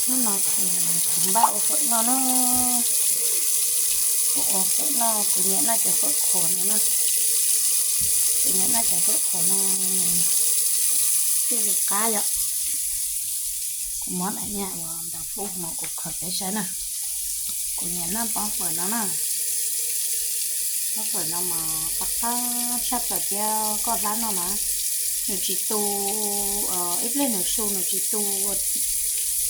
Hnub no kuv npaj ua fawm noj na. Kuv ua fawm noj, kuv nyiam noj cov fawm qhuav no na. Kuv nyiam noj cov fawm qhuav no, thiaj li qab yom. Kuv muab daim niag uas ntawd pub no kuv khaws peb saib na. Kuv nyiam noj pob fawm no na. Pob fawm no mas qab qab tshaj plaws thiab koj hlab noj na. Nws tsis tu, ib pliag nws su nws tsis tu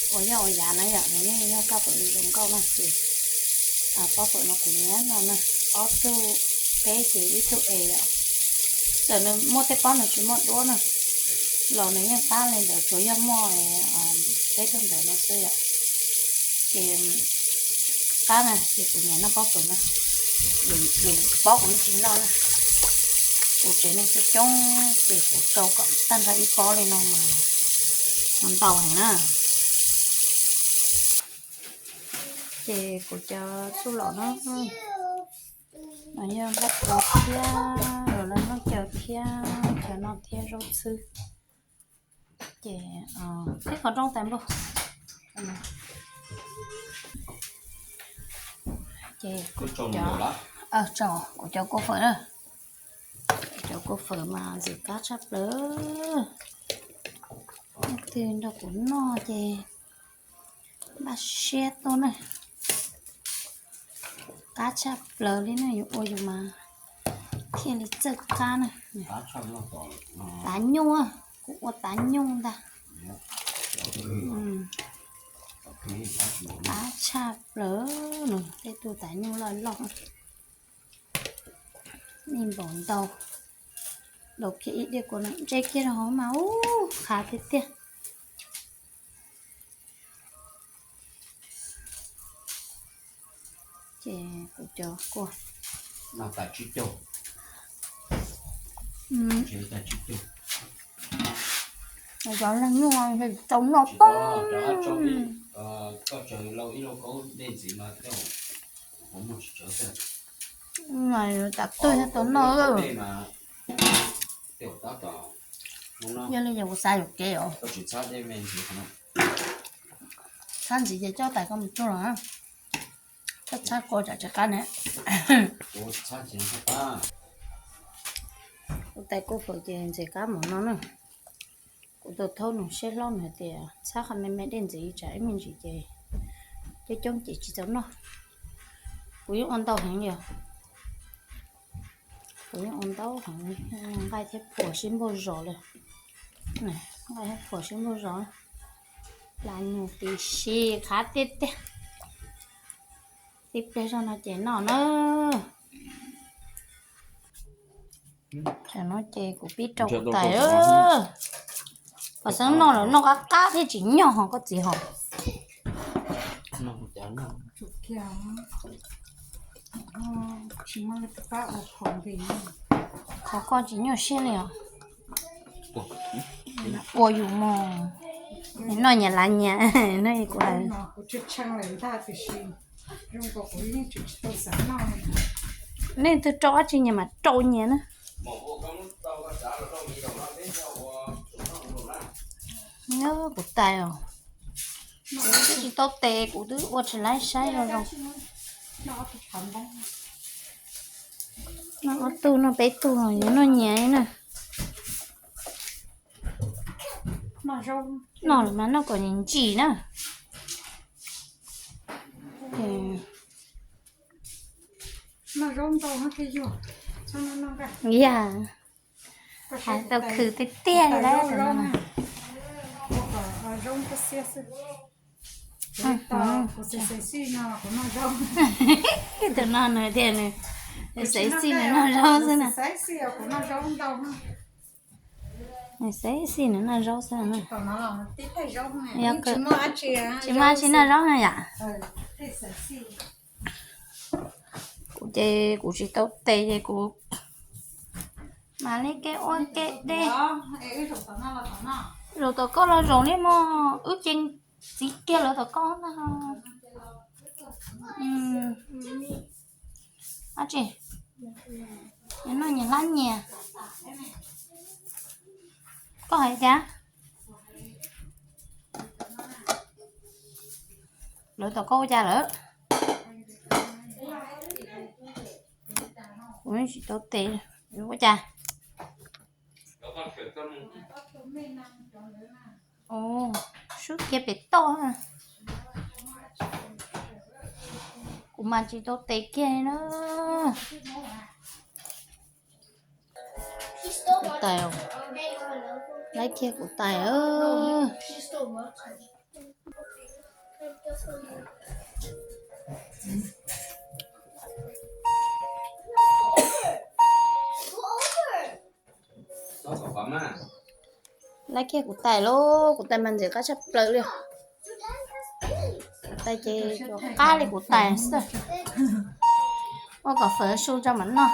ua yoj ua yav na yom, nws yeej yog koj fawm zoo nkauj na ces pob fawm no kuv nyiam noj na. Ob tug peb ces ib tug es yom. Txawm nws muaj tej pob nws tsis muaj duab na los nws yeej qab li ntawd, tsuas yog muaj peb tug ntawd no xwb yom. Ces qab na ces kuv nyiam noj pob fawm na. Lwm pob kuv tsis noj na. Kuv tsev neeg coob coob ces kuv rau kom tag nrho ib pob li no mas ntau heev na. Ces kuv cov txuj lom no, no yog nqaij ua thiab los lawv noj caw thiab, cov no thiab zaub txhwb. Ces qhib qhov rooj tas npawg. Ces kuv cov, kuv cov kua fawm na, kuv cov kua fawm mas ntxim qab tshaj plaws. Leej twg nrog kuv noj ces npaj siab tuaj na. Qab tshaj plaws li na, yus ua yus mas thiaj li txawj qab na. Tav nyuj, kuv ua tav nyuj ntag. Qab tshaj plaws, tej tug tav nyuj loj loj. Ib npaum ntau, daus kiag ib diav kua no ntse kiag rau hauv mas ub qab tiag tiag. Ces kuv cov kua, cov leeg nyuj tau noj tag. Tam twg tau noj. Yog li yog kuv xav yuam kev os. Txhab ntxiv ces coj tais koj mus tsuag los. Koj txhab kua tsam tsis qab ne. Kuv tais kua fawm ces ntxim qab mus no na. Kuv tau thaub nws siab hlob nws hais tias txhab qhov me me dej ntxiv tsam ib me ntsis ces coob coob ces tsis txaus noj. Kuv yeej ua ntau heev li os. Kuv yeej ua ntau heev, nqaij thiab phuam sib npaug zos li. Nqaij thiab phuam sib npaug zos. Las nyuj tib si qab tiag tiag. Tib pliag zog no ces noj na. Tam no ces kuv pib rau kuv tais. Pom xeeb noj lawm noj qab qab thiab tsis nyog hos koj txiv hos. Qhov koj tsis nyuaj siab li os. Ua yus mog. Noj nyias lav nyias, noj kuv hais. Nej twg rau dab tsi nyias mas rau nyias na. Kuv tais os, kuv twb tsis tau tes kuv twb ua tsis laib saib zoo zoo. Noj ob tug noj peb tug yuav noj nyias na. Noj mas noj kom ntsim na. Yog, hais tau khwv tiag tiag li. Tus no nws tias nws xaiv xij nws noj zaub xwb na. Nws xaiv xij nws noj zaub xwb na. Tsis muaj dab tsi noj zaub na yom. Kuv ces kuv tsis tau tes ces kuv mam li kev ua kev dej. Zaum tom koj los zaum li mog, wb ces txiv kiag lawv tom koj na. Dab tsi? Nyias noj nyias hlab nyias. Koj hais cas? Lawv tom koj ua cas lawm? Kuv tsis tau tes, ua cas? Sub kiag pem toj. Kuv mas tsis tau tes kiag na. Kuv tais, laib kiag kuv tais. Laib kiag kuv tais lauj, kuv tais mas ntxim qab tshaj plaws li. Kuv tais ces cov qab li kuv tais xwb. Ua kom fawv su tso mam noj.